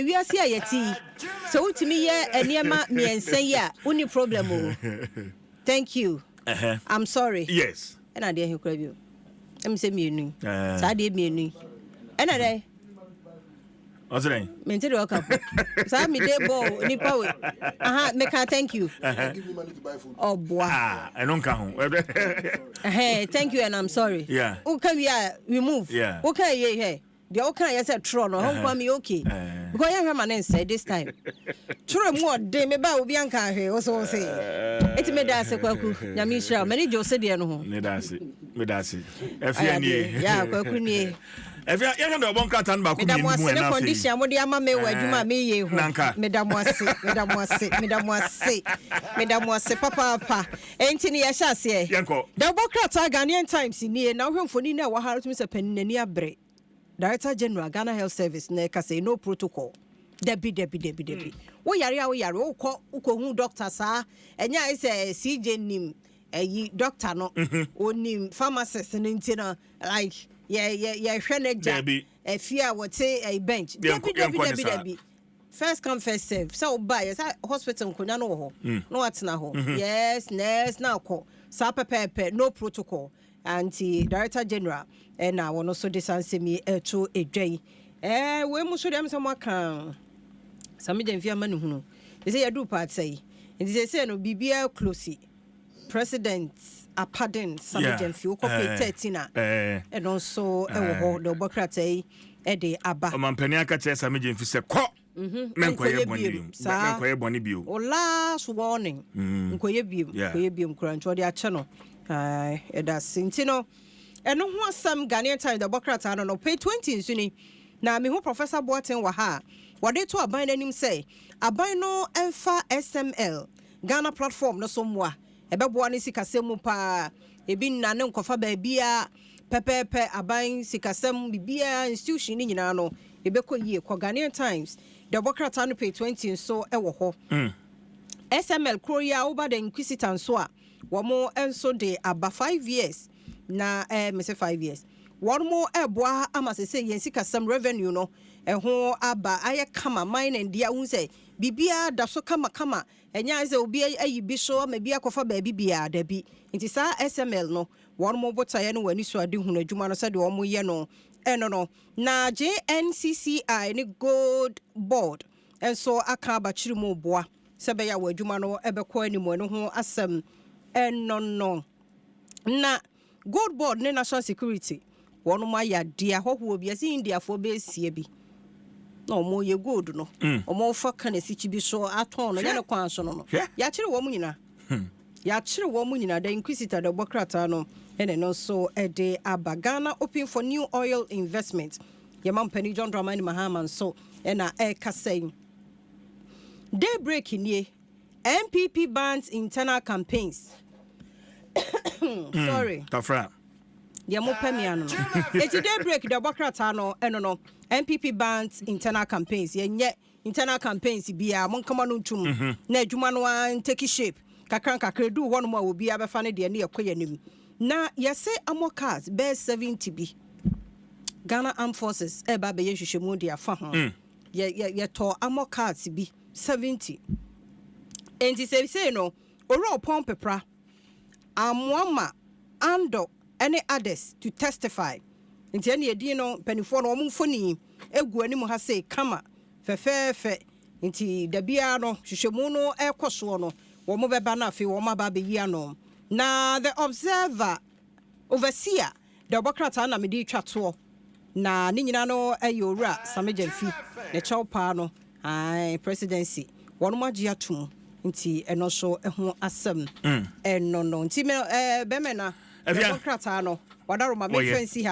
Ewiase a yɛte yi, sɛ wotumi yɛ nneɛma mmiɛnsa yi a, wonni problem o. Thank you, I'm sorry. Ɛna adeɛ he kora bio, ɛmi sɛ mmienu yi. Saa adeɛ mmienu yi ɛna dɛ. Ɔsɛ dɛn? Mente deɛ ɔka po saa mede bɔɔ nipa we aha meka thank you. Give me money to buy food. Ɔboa. Ah, ɛno nka ho. Ɛhɛn, thank you and I'm sorry. Woka wie a, we move. Woka yie hɛ deɛ woka yɛ sɛ torɔ no ɔho nkwa mi okay. Because yɛhwɛ ma ne nsɛ this time torɔ mu ɔden meba obi anka ahwɛ wo so wo se ɛnti meda ase. Kwaku, Nyame nhyira wo. M'ani gye wo sedeɛ no ho. Meda ase, meda ase. Ɛfia nie. Ya, Kwaku nie. Ɛfia, yɛhwɛ dɛ ɔbɔ nkrataa no baako Meda mo mmienu ase mu ne ɛna afei condition a mode ama me wɔ adwuma a meyɛ ho. Nanka. Meda mo ase, meda mo ase, meda mo ase, meda mo ase papaapa. Enti ne yɛhyɛ aseɛ. Yɛnkɔ. Da wobɔ krataa Ghanaian Times nie na wohwɛ mfoni no a ɛwɔ ha no, tumi sɛ panin n'ani abere. Director General, Ghana Health Service, na ɛka sɛ no protocol. Dabi, dabi, dabi, dabi. Woyare a woyare, wokɔ wokɔhu doctor saa, ɛnyɛ ayɛ sɛ CJ nim ɛyi doctor no, onim pharmacist no nti no like yɛ yɛ yɛhwɛ no gya Dabi. ɛfie a wɔte ɛyi bench. Yɛnkɔ- Dabi, dabi, yɛnkɔ ne dabi, saa. dabi. First come, first serve. Sɛ woba yɛ sɛ hospital nkonnwa no wɔ hɔ na watena hɔ, yes, nurse na akɔ saa pɛpɛɛpɛ, no protocol. Anti Director General ɛna wɔn nso de saa nsɛm yi ɛto edwa yi. Wei mu nso deɛ ɛmu sɛ mo aka Sammy Gyamfi ama ne hunu sɛ yɛdu paata yi nti sɛ no biribiara close. President apardon Sammy Gyamfi, wokɔ page 13 a, ɛno nso ɛwɔ hɔ de ɔbɔ krataa yi ɛde aba. Ɔmampanin aka kyerɛ Sammy Gyamfi sɛ kɔ, mɛnkɔyɛ bɔne bio. Saa. Mɛnkɔyɛ bɔne bio. O last warning, nkɔyɛ biem. Nkɔyɛ biem kora nti ɔde akyɛ no. Ae, ɛda ase. Nti no ɛno ho asɛm Ghanaian Times de bɔ krataa no page 20 nso ni. Na mehu Professor Boateng wɔ ha a wɔde to aban no anim sɛ aban no ɛmfa SML Ghana platform no so mmoa, ɛbɛboa ne sikasɛm mu paa. Ebi nna ne nkɔfa baabia pɛpɛɛpɛ, aban sikasɛm biribiara, institution no nyinaa no ɛbɛkɔ yie. Kɔ Ghanaian Times de bɔ krataa no page 20 nso ɛwɔ hɔ. SML kuro yi a woba The Inquisitor nso a wɔn nso de aba 5 years na mese 5 years wɔn mo ɛboa ama sɛ yɛn sikasɛm revenue no ɛho aba ayɛ kama. Mining deɛ, ahu sɛ biribiara da so kamakama, ɛnyɛ ayɛ sɛ obi ayi bi so ama bi akɔfa baabi biara, dabi. Nti saa SML no, wɔn mo botaeɛ no wɔ ani so ade hunu adwuma no sɛdeɛ wɔn yɛ no ɛno no. Na JNCCI ne Gold Board nso aka abakyiri mu boa sɛ ɛbɛyɛ a wɔ adwuma no ɛbɛkɔ anim. Ɛno ho asɛm ɛno no. Na Gold Board ne National Security wɔn mo ayɛ adeɛ ahɔhoɔ bi ɛsɛ Indiafoɔ bɛɛsie bi na wɔn yɛ gold no, wɔn fa ka na sikyi bi so atɔn no, nyɛ ne kwan so no. Hwɛ. Yɛakyere wɔn nyinaa, yɛakyere wɔn nyinaa. The Inquisitor de bɔ krataa no ɛna ɛno nso ɛde aba. Ghana open for new oil investment, yɛma mpanin John Dramani Mahama nso ɛna ɛrekasa yi. Daybreak nie, NPP bans internal campaigns. Sorry. Tafra. Deɛ mopɛ mea no, enti Daybreak deɛ ɔbɔ krataa no ɛno no, NPP bans internal campaigns. Yɛnyɛ internal campaigns biara, monkama no ntom na adwuma no a ntake shape kakra nkakra duu hɔnom a obiara bɛfa no deɛ ne yɛkɔ yɛnim. Na yɛse armor cars bɛyɛ 70 bi, Ghana Armed Forces ɛba bɛyɛ nhwehwɛmu de afa ho. Yɛtɔ armor cars bi 70, enti seesei no Owura Ɔpɔn Pepra Amoama Ando ne others to testify. Nti ɛne yɛdin no, mpanimfoɔ no wɔn mfoni egu anim ha sei kama fɛfɛɛfɛ. Nti da biara no hwehwɛmu no ɛrekɔ soɔ no, wɔn bɛba no afei wɔn aba abɛyi ano. Na The Observer, Overseer deɛ ɔbɔ krataa na mede twa toɔ na ne nyinaa no ɛyɛ Owura Sammy Gyamfi ne kyɛw paa no. Ae, presidency wɔn mo agye atom, nti ɛno nso ho asɛm ɛno no. Nti mɛ bɛmɛ na Afia. ɛbɔ krataa no wadaroma Wɔyɛ. mɛfɛ nsi ha.